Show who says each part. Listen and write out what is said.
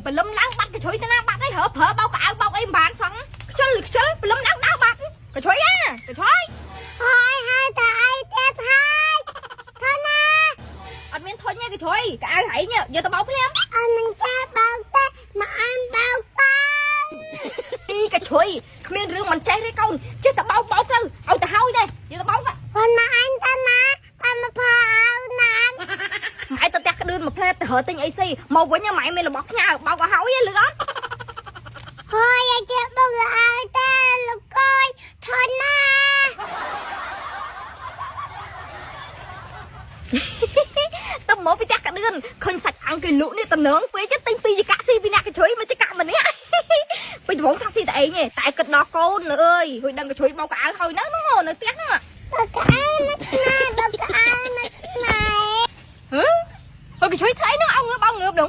Speaker 1: ព្រលឹមឡើងបាត់កជ្រុយទៅណាបាត់ហើយរើប្រើបោកកៅបោកអីមិនបានសោះខ្ជិលខ្ជិលព្រលឹមឡើងដើរបាត់កជ្រុយអាកជ្រុយ
Speaker 2: ហើយហើយតើអីទៀតហើយធនណា
Speaker 1: អត់មានធុញទេកជ្រុយកៅហែងយកទៅបោកភ្លាម
Speaker 2: អត់នឹងចេះបោកទេមកអញបោកទៅ
Speaker 1: អីកជ្រុយគ្មានរឿងមិនចេះទេកូនចេះតែបោកបោកទៅឲ្យទៅហើយទេយកទៅបោក
Speaker 2: កូនមកអញទៅណាតាមមកផអោណាន
Speaker 1: ម៉ែទៅផ្ទះក្តឿនមួយផ្លែទៅរើទិញអីស៊ីមកវិញម៉ែមានរបស់ផ្ញើបោកឲ្យហើយលឺអត់
Speaker 2: ហើយឲ្យចេះបោកឲ្យទេលោកកយធនណា
Speaker 1: ទៅមកពីផ្ទះក្តឿនឃើញសាច់អាំងគេលក់នេះតំណងពេកទិញពីរចកាស៊ីពីអ្នកកជ្រុយមកចកាម្នាក់ ពីដំបងថាស៊ីតែឯងទេតែគិតដល់កូនអើយហួយដឹងកជ្រុយបោកកៅហើយនៅនោះនៅផ្ទះនោះ
Speaker 2: បោកកៅនៅខ្មែរបោកកៅនៅខ្មែរ
Speaker 1: ហឺហើយកជ្រុយថ្លៃនោះអោងើបអោងើបនោះ